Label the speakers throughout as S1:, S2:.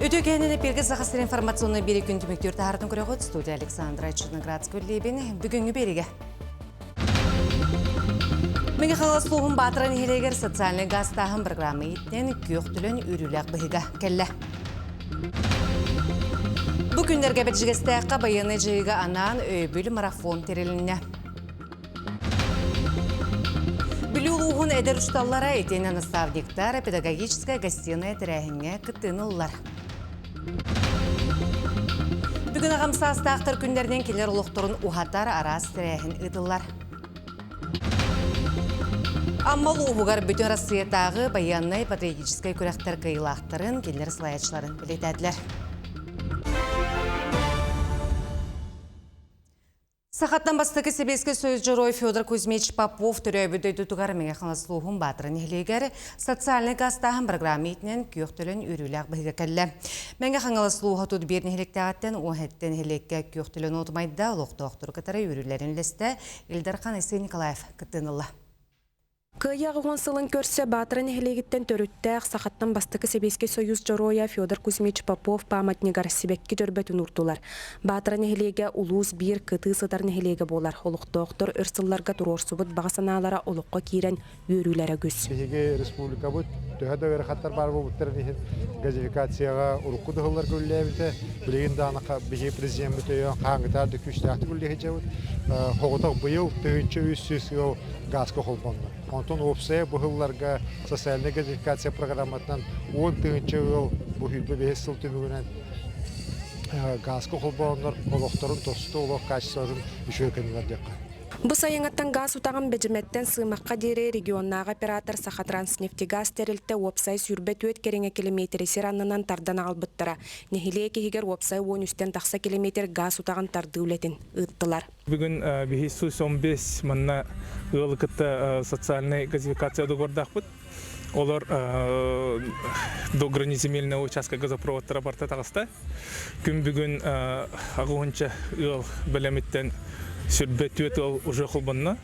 S1: Үтүө киһинэн эпииргэ Саха сирин информационнай биэри күн түмүктүүр таһаартын көрөҕүт студия Александра Черноградская үллиибин бүгүҥҥү биэригэ. Мэҥэ Хаҥалас улууһун Баатара нэһилиэгэр социальнай гаастааһын программа иитинэн күөх төлөн үөрүүлээх быһыыга кэллэ. Бу күннэргэ Бэрдьигэстээххэ байыаннай дьайыыга анаан өйөбүл марафон тэрилиннэ. Бүлүү улууһун эдэр учууталлара итиэннэ наставниктар педагогическая гостиная тэрээһиҥҥэ кыттыыны ыллар. Бүгүн аҕам саастаахтар күннэринэн кинилэр олохторун уһатар араас тэрээһин ыытыллар. Амма улууһугар Бүтүн Арассыыйатааҕы байыаннай-патриотическай күрэхтэр кыайыылаахтарын кинилэр салайааччыларын бэлиэтээтилэр. Сахаттан бастакы Сэбиэскэй Союз Дьоруой Федор Кузьмич Попов төрөөбүт дойдутугар Мэҥэ Хаҥалас улууһун Баатара нэһилиэгэр социальнай гаастааһын программа иитинэн күөх төлөн үөрүүлээх быһыыга кэллэ. Мэҥэ Хаҥалас улууһа тут биир нэһилиэктээҕиттэн 17 нэһилиэккэ күөх төлөн уотумайда олохтоохтору кытары үөрүүлэрин үллэстэ Ил Дархан Айсен Николаев кыттыыны ылла.
S2: Кыайыы 80 сылын көрсө Баатара нэһилиэгиттэн төрүттээх сахаттан бастакы Сэбиэскэй Союз Дьоруойа Федор Кузьмич Попов памятнигар сибэкки дьөрбөтүн уурдулар. Баатара нэһилиэгэ улуус биир кытыы сытар нэһилиэгэ буолар. Олохтоохтор өр сылларга туруорсубут баҕа санаалара олоххо киирэн үөрүүлэрэ үгүс.
S3: Биһиги республикабыт төһө да ыарахаттар баар буолбуттарын иһин газификацияҕа урукку да сылларга үлэлээбитэ. Билигин даҕаны биһиги президеммит өйөөн хаһааҥҥытааҕар да күүстээхтик үлэлии сылдьабыт. Соҕотох быйыл 1300 ыал гааска холбонно. Онтон уопсайа бу сылларга социальнай газификация программатынан 10 тыһыынча ыал бу 25 сыл түмүгүнэн гааска холбооннор олохторун тосту олох качествотын үчүгэй көннүлэр диэххэ.
S2: Бу сайыҥҥыттан гаас утаҕын Бэдьимэттэн Сыымахха диэри регионнааҕы оператор Сахатранснефтегаз тэрилтэ уопсай 24 кэриҥэ километри сир аннынан тардан аҕалбыттара. Нэһилиэк иһигэр уопсай 13-тэн тахса километр гаас утаҕын тардыы үлэтин ыыттылар.
S4: Бүгүн биһи 115 манна ыалы кытта социальнай газификация договордаахпыт. Олор до граниземельного участка газопроводтара барта таҕыста. Күн бүгүн аҕыһынча ыал бэлэмиттэн сүрбэ түөрт ыал уже холбонно.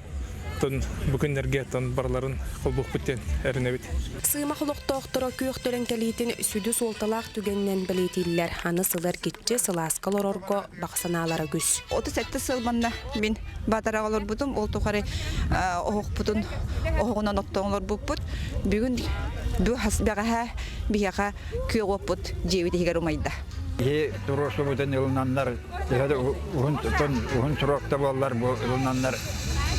S4: Тон бу күннэргэ тон барыларын холбуохпут диэн эрэнэбит.
S2: Сыымах олохтоохторо күөх төлөн кэлиитин сүдү суолталаах түгэнинэн бэлиэтииллэр. Аны сыл эргиччи сылааска олорорго баҕа санаалара үгүс.
S5: 37 сыл манна мин Баатараҕа олорбутум. Ол тухары оһохпутун оһоҕунан оттон олорбуппут. Бүгүн бу бэҕэһээ биһиэхэ күөх уоппут дьиэбит иһигэр умайда.
S6: Киһи туруорсубутун ылынаннар, төһө да уһун уһун срокта буоллар бу ылынаннар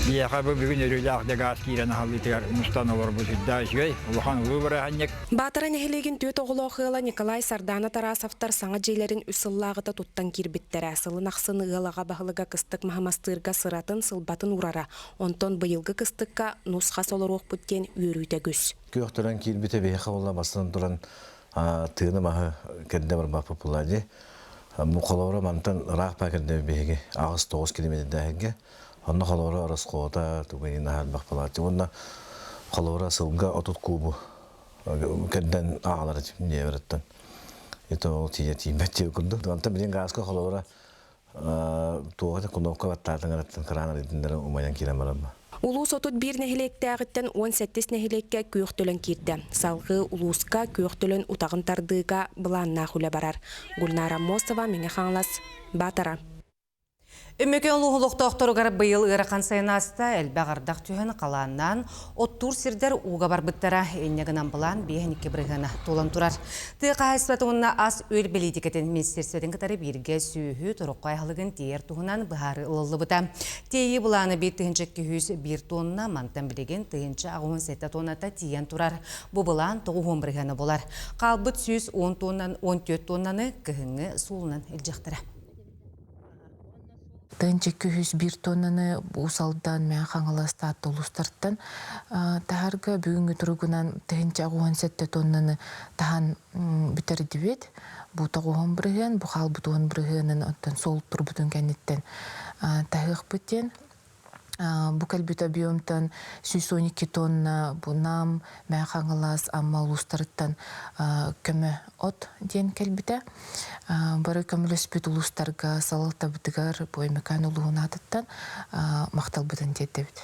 S6: биһиэхэ бу бүгүн өрүүлээх да гаас киирэн аһаллыытыгар мустан олорбут үрдээх үчүгэй, улахан улуу бырааһынньык.
S2: Баатара нэһилиэгин түөрт оҕолоох ыала Николай Сардаана Тарасовтар саҥа дьиэлэрин үс сыллааҕыта туттан киирбиттэрэ. Сылын ахсын ыал аҕа баһылыга кыстык маһы мастыырга сыратын, сылбатын уурара. Онтон быйылгы кыстыкка нус-хас олоруохпут диэн үөрүүтэ үгүс.
S7: Күөх туран киирбитэ биһиэхэ буолла бастатан туран тыыны маһы кэрдэ барбаппыт буолла дии. Холобура мантан ыраах баа кэрдэ биһиги 8-9 километрдээһиргэ. Онно холобура ороскуота тугу наһаа элбэх буолааччы. Уонна холобура сылга 30 кубу кэрдэн аҕалар дьиэбэриттэн. Это ол тиийэ тиийбэт диэ курдук. Онтон билин гааска холобура туоҕа кнопка баттаатыҥ араттан кран арыйдыннары умайан киирэн баран.
S2: Улуус 31 нэһилиэктээҕиттэн 18 нэһилиэккэ күөх төлөн киирдэ. Салгыы улууска күөх төлөн утаҕын тардыыга былааннаах үлэ барар. Гульнара Аммосова, Мэҥэ Хаҥалас, Баатара.
S1: Өймөкөөн улууһун олохтоохторугар быйыл ыарахан сайын ааста, элбэх ардах түһэн, халааннаан, оттуур сирдэр ууга барбыттара. Инньэ гынан былаан 52 бырыһыана туолан турар. Тыа хаһаайыстыбатын уонна ас-үөл бэлиитикэтин министиэристибэтин кытары бииргэ сүөһү тороххо аһылыгын тиэйэр туһунан быһаарыы ылыллыбыта. Тиэйии былаана 1201 тонна, мантан билигин 1087 тонната тиийэн турар. Бу былаан 90 бырыһыана буолар. Хаалбыт 110 тоннан 14 тоннаны кыһыҥҥы суолунан илдьэхтэрэ.
S8: Тыһыынча 201 тоннаны Уус Алдан, Мэҥэ Хаҥалас, Таатта улуустартан таһарга бүгүҥҥү туругунан 1087 тоннаны таһан бүтэрдибит. Бу тоҕуһун бырыһыан, бу хаалбыт уон бырыһыанын оттон суол турбутун кэнниттэн таһыахпыт диэн. Бу кэлбит объемтан 112 тонна бу Нам, Мэҥэ Хаҥалас, Амма улуустарыттан көмө от диэн кэлбитэ. Бары көмөлөспүт улуустарга салалтабытыгар бу Өймөкөөн улууһун аатыттан махталбытын тиэрдэбит.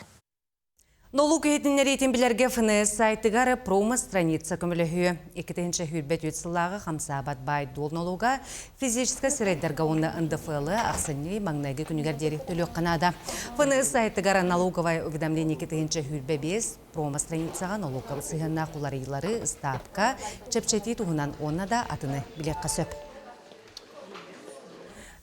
S1: Нолук иһитиннэриитин билэргэ ФНС сайтыгар промо-страница көмөлөһүө. 2023 сыллааҕы хамсаабат баай-дуол нолуга физическэй сирэйдэргэ уонна НДФЛ ахсынньы маҥнайгы күнүгэр диэри төлүөххэ наада. ФНС сайтыгар налоговое уведомление 2025 промо-страницаҕа нолуокка сыһыаннаах уларыйыылары, ыстаапка, чэпчэтии туһунан уонна да атыны билиэххэ сөп.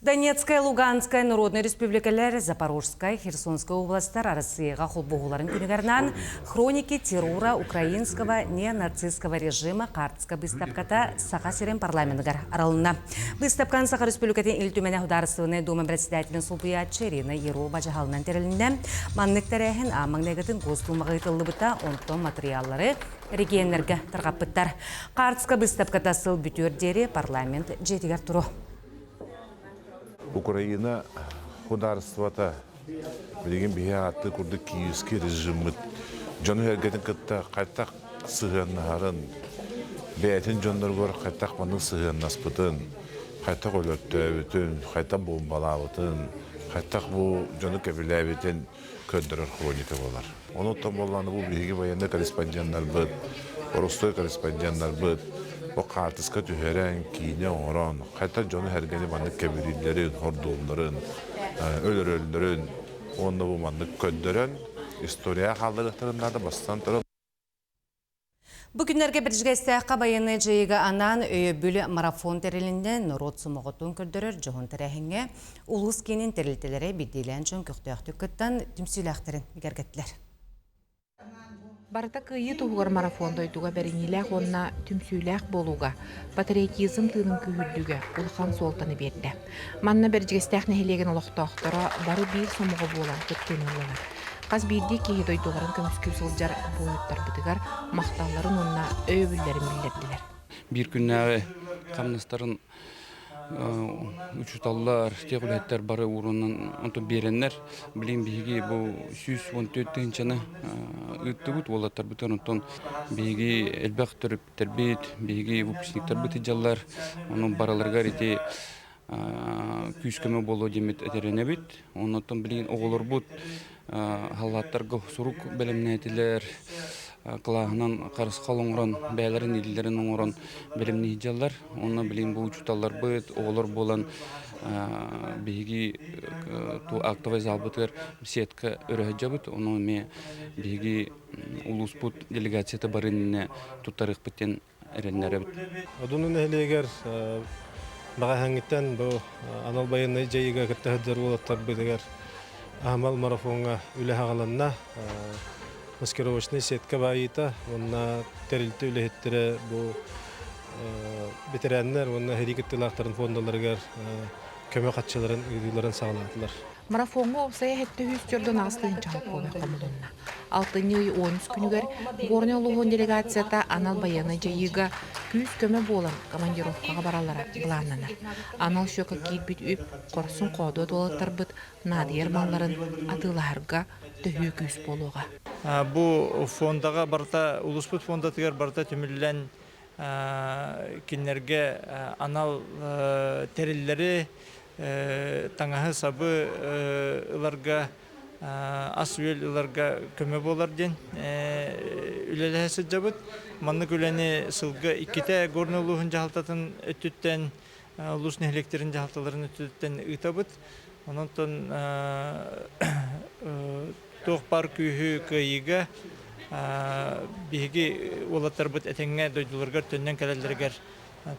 S1: Донецкая, Луганская народнай республикалар, Запорожскай, Херсонскай областар Арассыыйаҕа холбоһууларын күнүгэр «Хроники террора украинского неонацистского режима» хаартыска быыстапката Саха сирин парламеныгар арылынна. Быыстапканы Саха Республикатын Ил Түмэнэ Судаарыстыбаннай Дума председателин солбуйааччы Ирина Ерова дьаһалынан тэрилиннэ. Маннык тэрээһин аан маҥнайгытын Госдумаҕа ыытыллыбыта, онтон матырыйааллары регионнарга тарҕаппыттар. Хаартыска быыстапката сыл бүтүөр диэри парламент дьиэтигэр туруо.
S9: Украина судаарыстыбата билигин биһи ааттыы курдук киевский режиммит дьону эргэтин кытта хайдах сыһыаннаһарын, бэйэтин дьонноругар хайдах маннык сыһыаннаспытын, хайдах өлөртөөбүтүн, хайдах буомбалаабытын, хайдах бу дьону кэбилээбитин көрдөрөр хроника буолар. Онуттан буоллаҕына бу биһиги военнай корреспонденнарбыт, боростуой корреспонденнарбыт бу хаартыска түһэрэн, киинэ оҥорон, хайдах дьону-сэргэни маннык кэбирииллэрин, хордуолларын, өлөрөллөрүн уонна бу маннык көрдөрөн историяҕа хаалларыахтарын наада бастатан туран.
S1: Бу күннэргэ Биржигэстээххэ байыаннай дьайыыга анаан өйөбүл марафон тэрилиннэ норуот сомоҕотун көрдөрөр дьоһун тэрээһиҥҥэ улуус киинин тэрилтэлэрэ биирдиилээн дьон көхтөөхтүк кыттан түмсүүлээхтэрин бигэргэттилэр.
S8: Барыта кыайыы туһугар марафон дойдуга бэриниилээх уонна түмсүүлээх буолууга, патриотизм тыынын күүһүрдүүгэ улахан суолтаны биэрдэ. Манна Бэрдьигэстээх нэһилиэгин олохтоохторо бары биир сомоҕо буолан кыттыыны ыллылар. Хас биирдии киһи дойдуларын көмүскүү сылдьар буойуттарбытыгар махталларын уонна өйөбүллэрин биллэрдилэр.
S10: Биир күннээҕи хамнастарын учууталлар, тех үлэһиттэр бары уурунан онтон биэрэннэр, билигин биһиги бу 114 тыһыынчаны ыыттыбыт уолаттарбытыгар онтон биһиги элбэх төрөппүттэрбит, биһиги выпускниктарбыт сылдьаллар, онон барыларыгар ити күүс-көмө буолуо диэммит этэринэбит. Оннуттан билигин оҕолорбут халлааттарга сурук бэлэмнээтилэр, кылааһынан харысхал оҥорон, бэйэлэрин илиилэрин оҥорон бэлэмнии сылдьаллар. Онно билигин бу учууталларбыт, оҕолор буолан биһиги актовай залбытыгар беседка өрө сылдьабыт. Ону эмиэ биһиги улууспут делегацията бары иннинэ туттарыахпыт диэн эрэннэрэбит.
S11: Одуну нэһилиэгэр баҕаһаҥҥыттан бу анал байыаннай дьайыыга кытта сылдьар уолаттарбытыгар аһымал марафоҥҥа үлэ саҕаланна. Маскировочнай сетка баайыыта уонна тэрилтэ үлэһиттэрэ бу бэтэрээннэр уонна сэрии кыттыылаахтарын фондаларыгар көмө харчыларын ыытыыларын саҕалаатылар.
S8: Марафоҥҥа уопсайа 748 тыһыынча холкуобай хомулунна. Алтынньы ый 13 күнүгэр Горнай улууһун делегацията анал байыаннай дьайыыга күүс-көмө буолан командировкаҕа бараллара былааннанар. Анал счекка киирбит үп хорсун-хоодуот уолаттарбыт наадыйар малларын атыылаһарга төһүү күүс буолуоҕа.
S12: Бу фондаҕа барыта улууспут фондатыгар барыта түмүллэн кинилэргэ анал тэриллэри таҥаһы-сабы ыларга, ас-үөл ыларга көмө буолар диэн үлэлэһэ сылдьабыт. Маннык үлэни сылга иккитэ Горнай улууһун дьаһалтатын өттүттэн, улуус нэһилиэктэрин дьаһалталарын өттүттэн ыытабыт. Онон туох баар күүһү кыайыыга биһиги уолаттарбыт этэҥҥэ дойдуларыгар төннөн кэлэллэригэр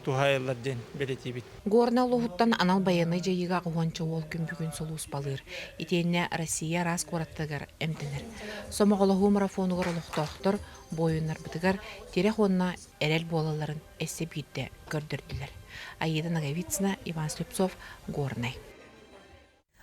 S12: туһаайыллар диэн бэлиэтиибит.
S8: Горнай улууһуттан анал байыаннай дьайыыга аҕыһуонча уол күн бүгүн сулууспалыыр. Итиэннэ Россия араас куораттарыгар эмтэнэр. Сомоҕолоһуу марафонугар олохтоохтор буойуннарбытыгар тирэх уонна эрэл буолалларын өссө биирдэ көрдөрдүлэр. Аида Ноговицына, Иван Слепцов, Горнай.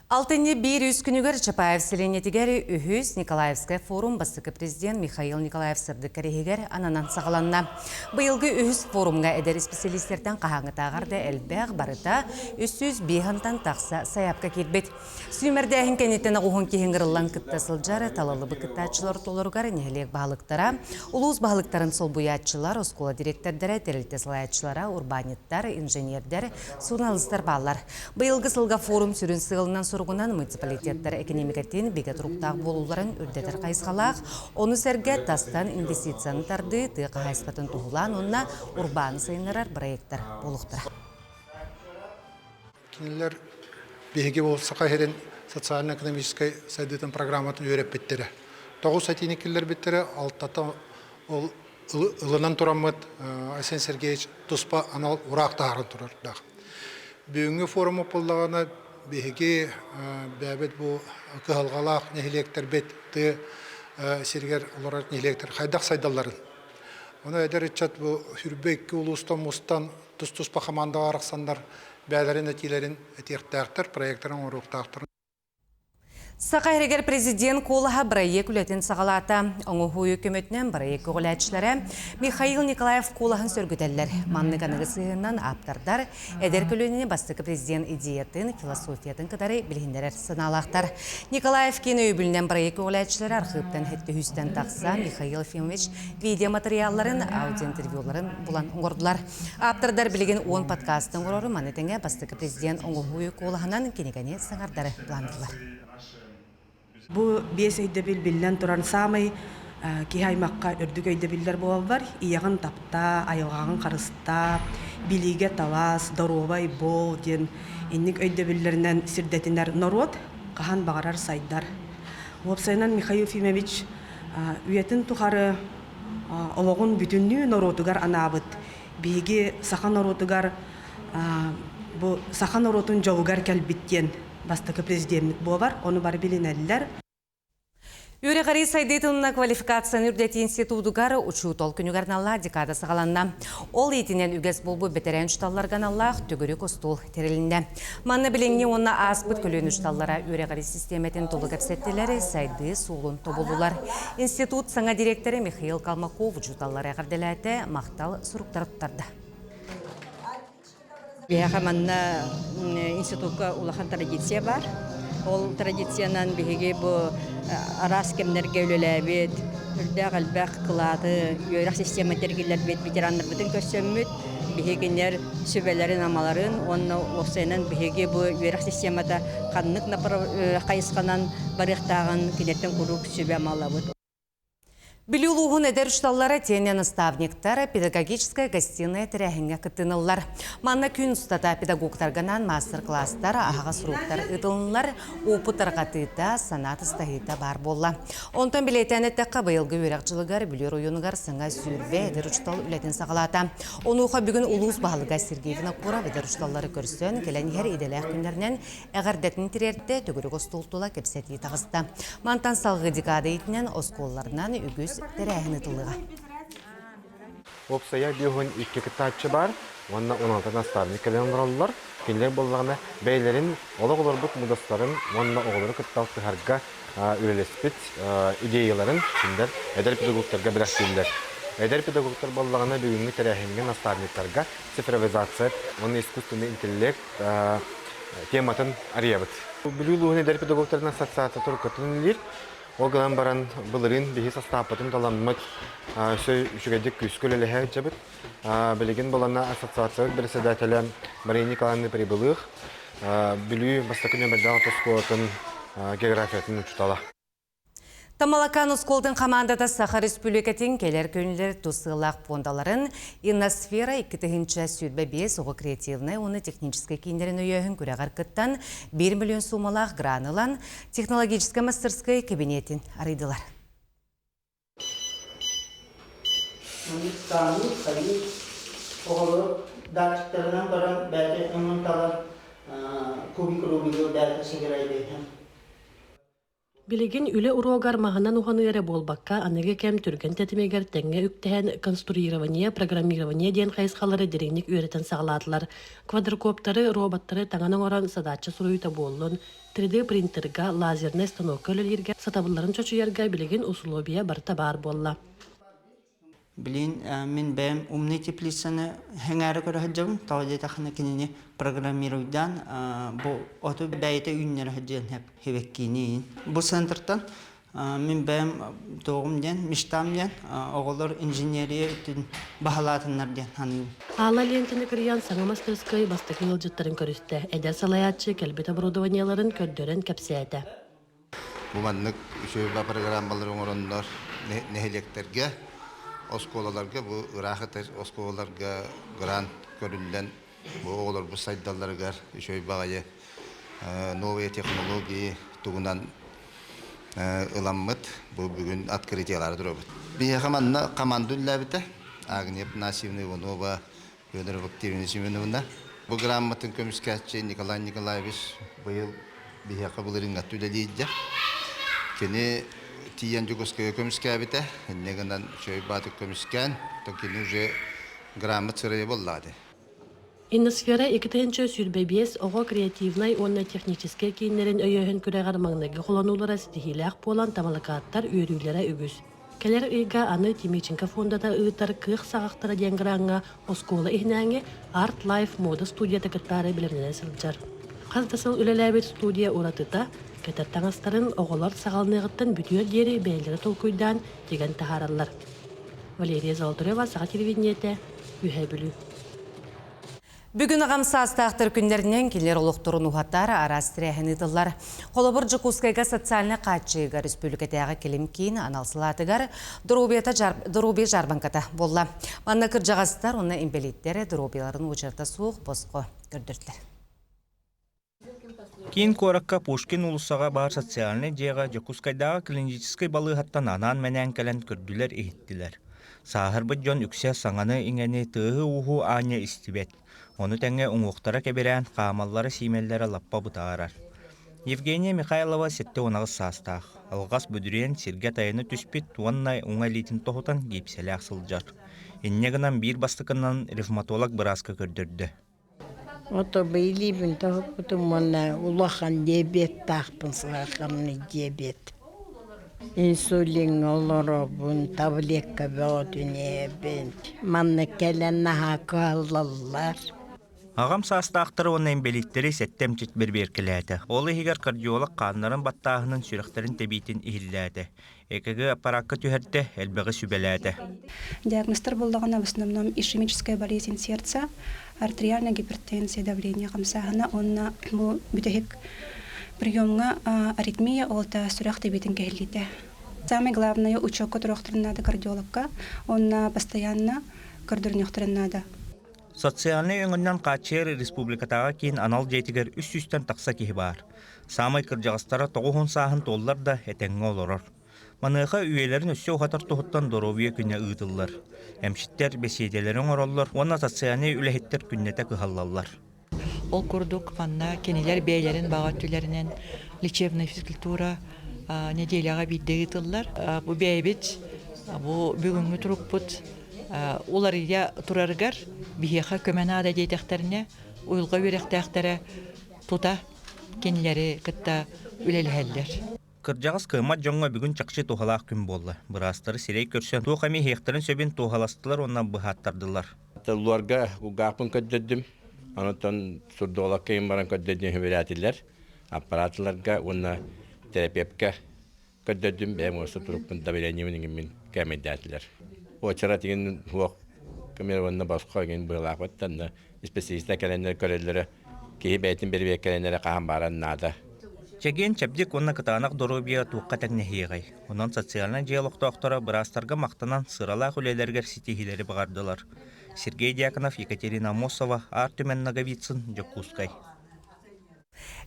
S1: Алтынньы биир үс күнүгэр Чапаев сэлиэнньэтигэр үһүс Николаевскай форум бастакы президент Михаил Николаев сырдык кэриһигэр ананан саҕаланна. Быйылгы үһүс форумҥа эдэр исписэлиистэртэн хаһааҥҥытааҕар да элбэх, барыта 305 тахса сайаапка киирбит. Сүүмэрдээһин кэнниттэн оҕуһун киһи ыҥырыллан кытта сылдьар талыллыбыт кыттааччылар ортолоругар нэһилиэк баһылыктара, улуус баһылыктарын солбуйааччылар, оскуола дириэктэрдэрэ, тэрилтэ салайааччылара, урбаанньыттар, инженердэр, суруналыыстар бааллар. Быйылгы сылга форум сүрүн сыалынан. соругунан муниципалитеттар экэниэмикэтин бигэ туруктаах буолууларын үрдэтэр хайысхалаах, ону сэргэ тастан инвестицияны тардыы, тыа хаһаайыстыбатын туһулаан уонна урбааны сайыннарар бырайыактар буолуохтара.
S13: Кинилэр биһиги ол Саха сирин социально-экономическай сайдыытын программатын үөрэппиттэрэ. Тоҕус этиини киллэрбиттэрэ, алтата ол ылынан тураммыт Айсен Сергеевич туспа анал ураах таһааран турардаах. Бүгүҥҥү форум буоллаҕына биһиги бэйэбит бу кыһалҕалаах нэһилиэктэрбит тыа сиригэр олорор нэһилиэктэр хайдах сайдалларын. Ону эдэр ыччат бу 22 улуустан мустан тус-туспа хамаандаҕа арахсаннар бэйэлэрин этиилэрин этиэхтээхтэр, проектарын оҥоруохтаахтар.
S1: Саха сиригэр президент куолаһа бырайыак үлэтин саҕалаата. Оҥоһуу көмөтүнэн бырайыак көҕүлээччилэрэ Михаил Николаев куолаһын сөргүтэллэр. Маннык аныгы сыһыанынан ааптардар эдэр көлүөнэни бастакы президент идеятын, философиятын кытары билиһиннэрэр санаалаахтар. Николаев киин өйөбүлүнэн бырайыак көҕүлээччилэрэ архыыптан сэттэ тахса Михаил Ефимович видеоматериалларын, аудиоинтервьюларын булан оҥордулар. Ааптардар билигин 10 подкасты оҥорору, маны тэҥэ бастакы президент оҥоһуу куолаһынан кинигэни саҥардары планнылар.
S14: Бу биэс өйдөбүл биллэн туран саамай киһи аймахха үрдүк өйдөбүллэр буолаллар. Ийэҕин таптаа, айылҕаҕын харыстаа, билиигэ талаас, доруобай буол диэн инник өйдөбүллэринэн сирдэтинэр норуот хаһан баҕарар сайдар. Уопсайынан Михаил Ефимович үйэтин тухары олоҕун бүтүннүү норуотугар анаабыт. Биһиги саха норуотугар бу саха норуотун дьолугар кэлбит диэн бастакы президеммит буолар, ону бары билинэллэр.
S1: Үөрэҕирии сайдыытын квалификацияны үрдэтии институтугар учуутал күнүгэр аналлаах декада саҕаланна. Ол иитинэн үгэс буолбут бэтэрээн учууталларга аналлаах төгүрүк остуол тэрилиннэ. Манна билиҥҥи уонна ааспыт көлүөнэ учууталлара үөрэҕирии систиэмэтин толук кэпсэттилэр, сайдыы суолун тобуллулар. Институт саҥа дириэктэрэ Михаил Калмаков учууталлары эҕэрдэлээтэ, махтал суруктары туттарда.
S15: Биһиэхэ манна институкка улахан традиция бар. Ол традициянан биһиги бу араас кэмнэргэ үлэлээбит, үрдээх элбэх кылааты, үөрэх систематын эргиллэрбит ветераннарбытын көрсөммүт, биһигинер сүбэлэрин-амаларын уонна уопсайынан биһиги бу үөрэх системата ханнык хайысханан барыахтааҕын киниттэн куруук сүбэ амалабыт.
S1: Бүлүү улууһун эдэр учууталлара тиэнэ наставниктар педагогическая гостиная тэрээһиҥҥэ кыттыналлар. Манна күн устата педагогтарганан мастер-класстар, аһаҕас уруоктар ыытылыннылар, опыт тарҕатыыта, санаа тастаһыыта баар буолла. Онтон билиэтээн эттэххэ, быйылгы үөрэх дьылыгар Бүлүү оройуонугар саҥа 20 эдэр учуутал үлэтин саҕалаата. Онуоха бүгүн улуус баһылыга Сергей Винокуров эдэр учууталлары көрсөн, кэлэн иһэр идэлээх күннэринэн Эҕэрдэтин тириэртэ, төгүрүк остуол тула кэпсэтии таҕыста. Мантан салгыы декада иитинэн оскуолаларынан үгүс тэрээһин ыытыллыаҕа.
S16: Уопсайа 52 кыттааччы баар уонна 16 наставник кэлэн олороллор. Кинилэр буоллаҕына бэйэлэрин олох олорбут мудастарын уонна оҕолору кытта алтыһарга үлэлэспит идеяларын кинилэр эдэр педагогтарга бэлэхтииллэр. Эдэр педагогтар буоллаҕына бүгүҥҥү тэрээһиҥҥэ наставниктарга цифровизация уонна искусственный интеллект тематын арыйабыт. Бүлүү улууһун эдэр педагогтарын ассоциация туруккатын үлэлиир. Ол гынан баран былырыын биһи састааппытын таламмыт өссө үчүгэйдик күүскэ үлэлэһэ сылдьабыт. Билигин булана ассоциациябыт председателэ Мария Николаевна Прибылых Бүлүү бастакы нөмэрдээх оскуолатын географиятын учуутала.
S1: Тамалакаан оскуолатын хамаандата Саха Республикатын кэлэр күнүлэр тус сыаллаах пуондаларын Инносфера 2025 оҕо креативнай уонна техническэй кииннэрин өйөөһүн күрэҕэр кыттан 1 миллион суумалаах гран ылан технологическай мастерскай кабинетин арыйдылар.
S17: Тааныы, хайыы, оҕолору датчиктарынан баран бэйэтэ өҥүн талан кубик Рубигы бэйэтэ сыгырайдыйһын.
S18: Билигин үлэ уруогар маһынан уһаныы эрэ буолбакка, аныгы кэм түргэн тэтимигэр тэҥҥэ үктэһэн конструирование, программирование диэн хайысхалары дириҥник үөрэтэн саҕалаатылар. Квадрокоптеры, роботтары таҥан оҥорон садаачча суруйуута буоллун, 3D принтерга, лазернай станокка үлэлииргэ, сатабылларын чочуйарга билигин усулуобуйа барыта баар буолла.
S17: Билин мин бэйэм умный теплицаны хэҥээрэ көрө сылдьабын. Тоҕо диэтэххинэ кинини программируйдаан бу оту бэйэтэ үүннэрэ сылдьыан сөп хибэккиини. Бу центртан Мин бэйэм туоҕум диэн, мечтам диэн, оҕолор инженерия өттүн баһылаатыннар диэн саныыбын.
S18: Аала лиэнтэни кырыйан саҥа мастарыскыай бастакы ыалдьыттарын көрүстэ. Эдэр салайааччы кэлбит оборудованиеларын көрдөрөн кэпсээтэ.
S19: Бу маннык үчүгэй программалары оҥороннор нэһилиэктэргэ, оскуолаларга, бу ыраах ытар оскуолаларга грант көрүллэн бу оҕолорбут сайдалларыгар үчүгэй баҕайы новые технологии тугунан ыламмыт бу бүгүн открытиелары туруобут. Биһиэхэ манна команда үллээбитэ Агния Афанасьевна Иванова, Федоров Активина Семеновна. Бу грамотын көмүскээччи Николай Николаевич быйыл биһиэхэ былырыыҥҥа үлэлиирдэ. Кини тиийэн Дьокуускайга көмүскээбитэ. Инньэ гынан үчүгэй баатык көмүскээн, кини уже грамота сырайа буоллаҕа дии.
S18: Инносфера 2025 оҕо креативнай уонна техническэй кииннэрин өйөөһүн күрэҕэр маҥнайгы холонуулара ситиһиилээх буолан тамалакааттар үөрүүлэрэ үгүс. Кэлэр ыйга аны Тимиченко фондата ыытар Кыах саҕахтара диэн граҥҥа оскуола иһинээҥи Art Life муода студията кыттаары бэлэмнэнэ сылдьар. Хас да сыл үлэлээбит студия уратыта, кэтэр таҥастарын оҕолор саҕаланыаҕыттан бүтүөр диэри бэйэлэрэ толкуйдаан тигэн таһаараллар. Валерия Золотарева, Саха телевидениетэ, Үһээ Бүлүү.
S1: Бүгүн аҕам саастаахтар күннэринэн кинилэр олохторун уһатар араас тэрээһин ыытыллар. Холобур, Дьокуускайга социальнай хааччыйыыга республикатааҕы килим киин анал салаатыгар доруобуйа дьаарбаҥката буолла. Манна кырдьаҕастар уонна инбэлииттэр доруобуйаларын уочарата суох босхо көрдөрдүлэр.
S20: Киин куоракка Пушкин уулуссаҕа баар социальнай дьиэҕэ Дьокуускайдааҕы клиническэй балыыһаттан анаан-мэнээн кэлэн көрдүлэр-иһиттилэр. Сааһырбыт дьон үксэ саҥаны-иҥэни, тыаһы-ууһу аанньа истибэт. Ону тэҥэ уҥуохтара кэбирээн, хаамаллара-сиимэллэрэ лаппа бытаарар. Евгения Михайлова 78 саастаах. Алҕас бүдүрүйэн сиргэ тайана түспүт уонна уҥа илиитин тоһутан гипсэлээх сылдьар. Инньэ гынан биир бастакынан ревматолог бырааска көрдөрдө.
S21: Ото илиибин тоһуппутум уонна улахан диабеттаахпын сахарный диабет. Инсулиҥҥа олоробун, таблетка бөҕөтүн иһэбин. Манна кэлэн наһаа кыһаллаллар.
S20: Аҕам саастаахтары уонна инбэлииттэри сэттэ эмчит бэрэбиэркэлээтэ. Ол иһигэр кардиолог хааннарын баттааһынын, сүрэхтэрин тэбиитин иһиллээтэ. ЭКГ аппараакка түһэрдэ, элбэҕи сүбэлээтэ.
S22: Диагнозтар буоллаҕына в основном ишемическая болезнь сердца, артериальная гипертензия, давление хамсааһына уонна бу бүтэһик приемҥа аритмия ол да сүрэх тэбиитин кэһиллиитэ. Самое главное учетка туруохтарын наада кардиологка уонна постоянно көрдөрүнүөхтэрин наада.
S20: Социальнай өҥөнөн хааччыйар республикатааҕы киин анал дьиэтигэр үс сүүстэн тахса киһи баар. Саамай кырдьаҕастара тоҕуһун сааһын туоллар да этэҥҥэ олорор. Маныаха үйэлэрин өссө уһатар туһуттан доруобуйа күнэ ыытыллар. Эмчиттэр бэсиэдэлэри оҥороллор уонна социальнай үлэһиттэр күннэтэ кыһаллаллар.
S23: Ол курдук манна кинилэр бэйэлэрин баҕа өттүлэринэн лечебная физкультура неделяҕа биирдэ ыытыллар. Бу бэйэбит бу бүгүҥҥү турукпут уларыйа турарыгар биһиэхэ көмө наада диэтэхтэринэ уйулҕа үөрэхтээхтэрэ тута кинилэри кытта үлэлэһэллэр.
S20: Кырдьаҕас кыаммат дьоҥҥо бүгүн чахчы туһалаах күн буолла. Быраастары сирэй көрсөн туох эмэ иһиэхтэрин сөбүн туоһаластылар уонна быһааттардылар.
S24: Тылларга кулгаахпын көрдөрдүм. Онтон сурдуолакка иһин баран көрдөрдүм үбүрээтилэр. Аппараатыларга уонна терапевтка көрдөрдүм. Бэйэм уоста турукпун давлениебын иҥиммин кээмэйдээтилэр. Уочарат игин суох кэмэр уонна босхо игин быһылаахпыттан исписэлиистэр кэлэннэр көрөллөрө киһи бэйэтин бэрэбиэркэлэнэрэ хаһан бааран наада.
S20: Чэгиэн чэбдик уонна кытаанах доруобуйа туохха тэҥнэһиэҕэй? Онон социальнай дьиэ олохтоохторо быраастарга махтанан сыралаах үлэлэригэр ситиһиилэри баҕардылар. Сергей Дьяконов, Екатерина Аммосова, Аар Түмэн Ноговицын, Дьокуускай.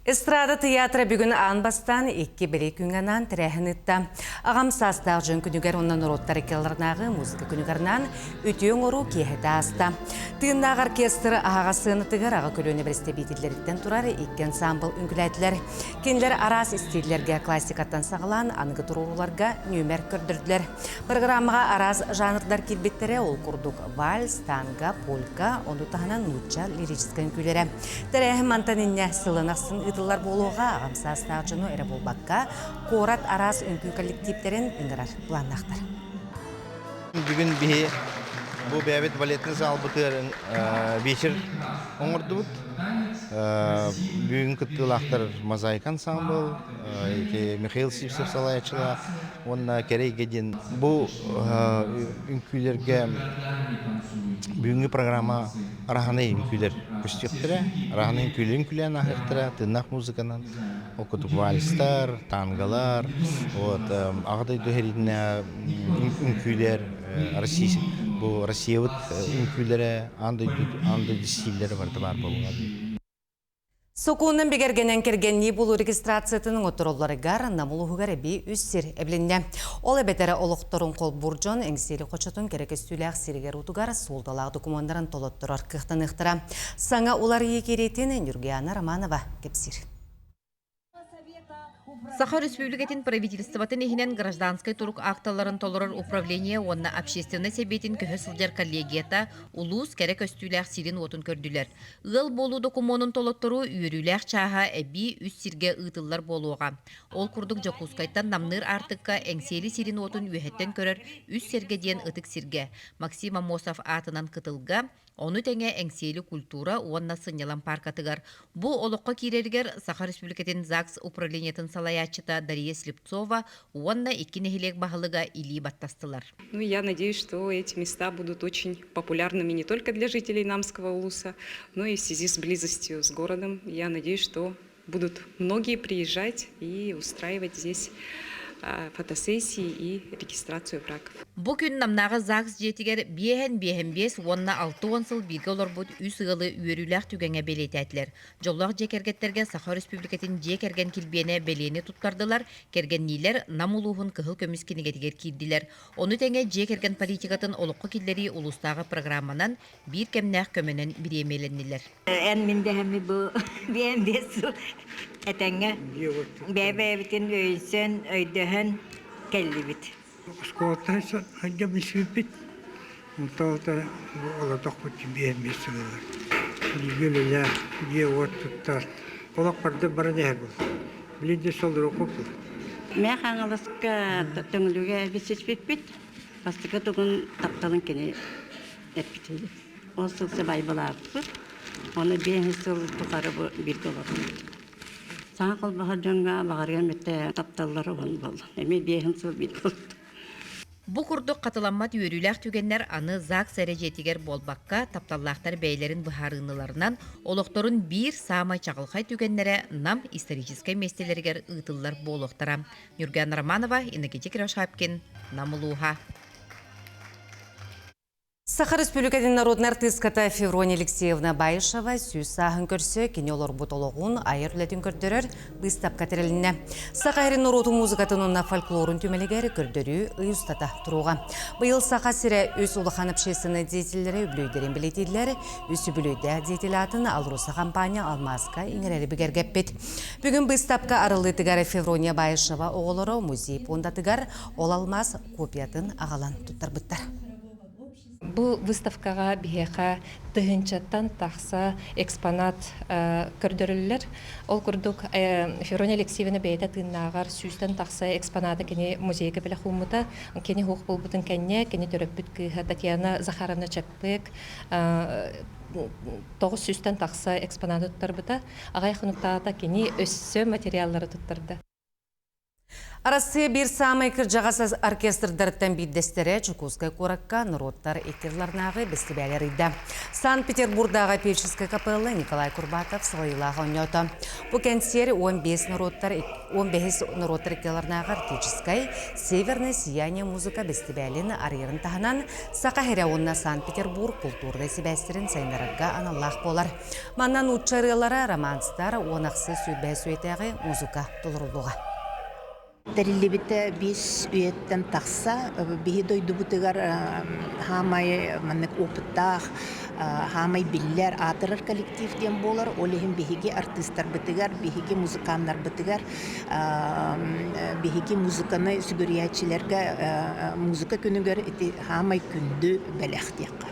S1: Эстрада тыйаатыра бүгүн аан бастаан икки бэлиэ күҥҥэ анаан тэрээһин ыытта. Аҕам саастаах дьон күнүгэр уонна норуоттар иккиларынааҕы музыка күнүгэр анаан үтүө оҥоруу киэһэтэ ааста. Тыыннаах оркестр аһаҕас сыанатыгар аҕа көлүөнэ бэрэстэбиитэллэриттэн турар икки ансаамбыл үҥкүүлээтилэр. Кинилэр араас истииллэргэ классикаттан саҕалаан аныгы туруорууларга нүөмэр көрдөрдүлэр. Программаҕа араас жанрдар киирбиттэрэ, ол курдук вальс, танго, полька, ону таһынан нуучча лирическэй үҥкүүлэрэ. Тэрээһин мантан инньэ сылын ахсын ыытыллар буолуоҕа, аҕам саастаах дьону эрэ буолбакка, куорат араас үҥкүү коллективтэрин ыҥырар планнаахтар.
S25: Бүгүн биһи бу бэйэбит балетный залбытыгар вечер оҥордубут. Бүгүн кыттыылаахтар Мозаика ансамбл, Михаил Сивцев салайааччылаах уонна Кэрэ диэн бу үҥкүүлэргэ бүгүҥҥү программа араһанай үҥкүүлэр көстүөхтэрэ, араһанай үҥкүүлэрин үҥкүүлээн ааһыахтара, тыыннаах музыканан, ол курдук вальстар, танголар, вот Аҕа дойду сэриитинэ үҥкүүлэр, Россия бу Россиябыт үҥкүүлэрэ, аан дойду аан дойду стиллэрэ барыта баар буолуоҕа.
S1: Сокуонун бигэргэнэн кэргэннии булуу регистрациятын оҥоттороллоругар Нам улууһугар эбии үс сир эбилиннэ. Ол эбэтэр олохторун холбуур дьон Эҥсиэли хочотун кэрэ көстүүлээх сиригэр-уутугар суолталаах докумуоннарын толотторор кыахтаныахтара. Саҥа уларыйыы киириитин Нюргиана Романова кэпсиир.
S3: Саха Өрөспүүбүлүкэтин правительствотын иһинэн гражданскай турук акталарын толорор управление уонна общественнай сэбиэтин көһө сылдьар коллегията улуус кэрэ көстүүлээх сирин-уотун көрдүлэр. Ыал буолуу докумуонун толотторуу үөрүүлээх чааһа эбии үс сиргэ ыытыллар буолуоҕа. Ол курдук Дьокуускайтан Намныыр аартыкка Эҥсиэли сирин-уотун үөһэттэн көрөр Үс сэргэ диэн ытык сиргэ, Максим Аммосов аатынан кытылга, Ону тэҥэ Эҥсиэли культура уонна сынньалаҥ пааркатыгар бу олоххо киирэригэр Саха Республикатын ЗАГС управлениетын салайааччыта Дария Слепцова уонна икки нэһилиэк баһылыга илии баттастылар.
S4: Ну, я надеюсь, что эти места будут очень популярными не только для жителей Намского улуса, но и в связи с близостью с городом. Я надеюсь, что будут многие приезжать и устраивать здесь фотосессии и регистрацию браков.
S3: Бу күн Намнааҕы ЗАГС дьиэтигэр биэһэн биэһэн биэс уонна 60 сыл бииргэ олорбут үс ыалы үөрүүлээх түгэҥҥэ бэлиэтээтилэр. Дьоллоох дьиэ кэргэттэргэ Саха Өрөспүүбүлүкэтин дьиэ кэргэн килбиэнэ бэлиэни туттардылар, кэргэнниилэр Нам улууһун кыһыл көмүс кинигэтигэр киирдилэр. Ону тэҥэ дьиэ кэргэн политикатын олоххо киллэрии улуустааҕы программанан биир кэмнээх көмөнөн бириэмийэлэннилэр.
S5: Эн мин дэһэммит бу биэн биэс сыл этэҥҥэ бэйэ-бэйэбитин өйөнсөн, өйдөһөн кэллибит.
S6: Оскуолаттан сылдьа билсибиппит. Онтон олордохпут биэн биэс сылыгар. Бииргэ үлэлээх, дьиэ-уот туттар. Олох барда баран иһэр буолла. Билин де солоруохпут буолла.
S7: Мэ Хаҥаласка Төҥүлүгэ билсиспиппит. Бастакы тугун тапталын кини эппитин. Ол сыл сыбаайбалаабыппыт. Ону биэс сыл тухары бу бииргэ олордубут. Саҥа холбоһор дьоҥҥо баҕарыам этэ тапталлара уһун буолла. Эмиэ биэһин сыл бииргэ олордум.
S3: Бу курдук хатыламмат үөрүүлээх түгэннэр аны ЗАГС эрэ дьиэтигэр буолбакка, тапталлаахтар бэйэлэрин быһаарыыныларынан олохторун биир саамай чаҕылхай түгэннэрэ Нам историческай миэстэлэригэр ыытыллар буолуохтара. Нюргана Романова, Иннокентий Кривошапкин, Нам улууһа.
S1: Саха Республикатын народнай артыыската Феврония Алексеевна Баишева сүүс сааһын көрсө кини олорбут олоҕун, айар үлэтин көрдөрөр быыстапка тэрилиннэ. Саха сирин норуотун музыкатын уонна фольклорун түмэлигэр көрдөрүү ый устата туруоҕа. Быйыл Саха сирэ үс улахан общественнай деятеллэрэ үбүлүөйдэрин бэлиэтииллэр. Үс үбүлүөйдээх деятель аатын Алроса компания алмааска иҥэрэри бигэргэппит. Бүгүн быыстапка арыллыытыгар Феврония Баишева оҕолоро музей пуондатыгар ол алмаас копиятын аҕалан туттарбыттар.
S26: Бу выставкаҕа биһиэхэ тыһыынчаттан тахса экспонат көрдөрүллэр. Ол курдук Феврония Алексеевна бэйэтэ тыыннааҕар сүүстэн тахса экспоната кини музейга бэлэх ууммута. Кини суох буолбутун кэннэ кини төрөппүт кыыһа Татьяна Захаровна Чаппык тоҕус сүүстэн тахса экспонаты туттарбыта. Аҕай хонуктаата кини өссө материаллары туттарда.
S1: Арассыыйа биир саамай кырдьаҕас оркестрдарыттан биирдэстэрэ Дьокуускай куоракка норуоттар иккиларнааҕы бэстибээли арыйда. Санкт-Петербурдааҕы певческэй капелла Николай Курбатов салайыылаах оонньоото. Бу кэнсиэр 15 норуоттар 15 норуоттар иккиларнааҕы арктическай «Северное сияние музыка» бэстибээлин арыйарын таһынан Саха сирэ уонна Санкт-Петербург култуурунай сибээстэрин сайыннарарга аналлаах буолар. Манна нуучча ырыалара, романстар, уон ахсыс сүүрбэһис үйэтээҕи музыка толоруллуоҕа.
S27: Тэриллибитэ биэс үйэттэн тахса. Биһи дойдубутугар хаамай маннык опыттаах, хаамай биллэр, аатырар коллектив диэн буолар. Ол иһин биһиги артыыстарбытыгар, биһиги музыканнарбытыгар, биһиги музыканы сүгүрүйээччилэргэ музыка күнүгэр ити хаамай күндү бэлэх диэххэ.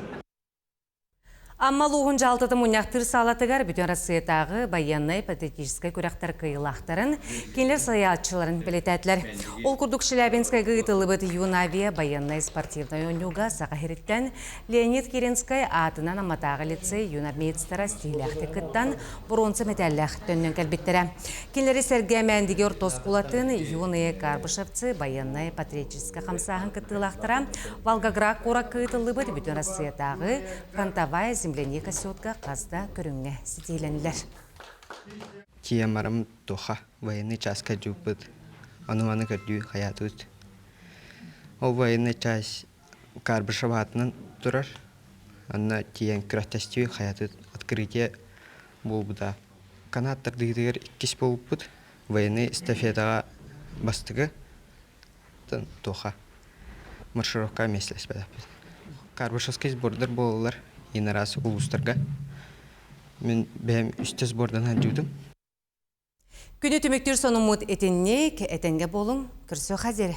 S1: Амма улууһун дьаһалтата мунньахтыыр саалатыгар Бүтүн Арассыыйатааҕы байыаннай-патриотическай күрэхтэр кыайыылаахтарын, кинилэр салайааччыларын бэлиэтээтилэр. Ол курдук Челябинскайга ыытыллыбыт Юнавиа байыаннай-спортивнай оонньууга Саха сириттэн Леонид Киренскай аатынан Амматааҕы лицей юнармеецтара ситиһиилээхтик кыттан, боруонса мэтээллээх төннөн кэлбиттэрэ. Кинилэри сэргэ Мээндиги орто оскуолатын Юные Карбышевцы байыаннай-патриотическай хамсааһын кыттыылаахтара Волгоград куоракка ыытыллыбыт Бүтүн Арассыыйатааҕы фронтовая земляника сетка хас да көрүҥҥэ ситиилэннилэр.
S2: Тиэмарым туха военный чааска дьууппут ону-маны көрдүү хайаатыбыт. Ол военный часть Карбышев аатынан турар. Онно тиийэн күрэхтэстии хайаатыбыт открытие буолбута. Канат тардыытыгар иккис буолбуппут. Военный эстафетаҕа бастакы туоха маршировка миэстэлэспэтэхпит. Карбышевский сбордар буолаллар инараас улуустарга. Мин бэйэм үстэ сбордан сылдьыбытым.
S1: Күнү түмүктүүр сонуммут итинник, этэҥҥэ буолуҥ, көрсүөххэ диэри.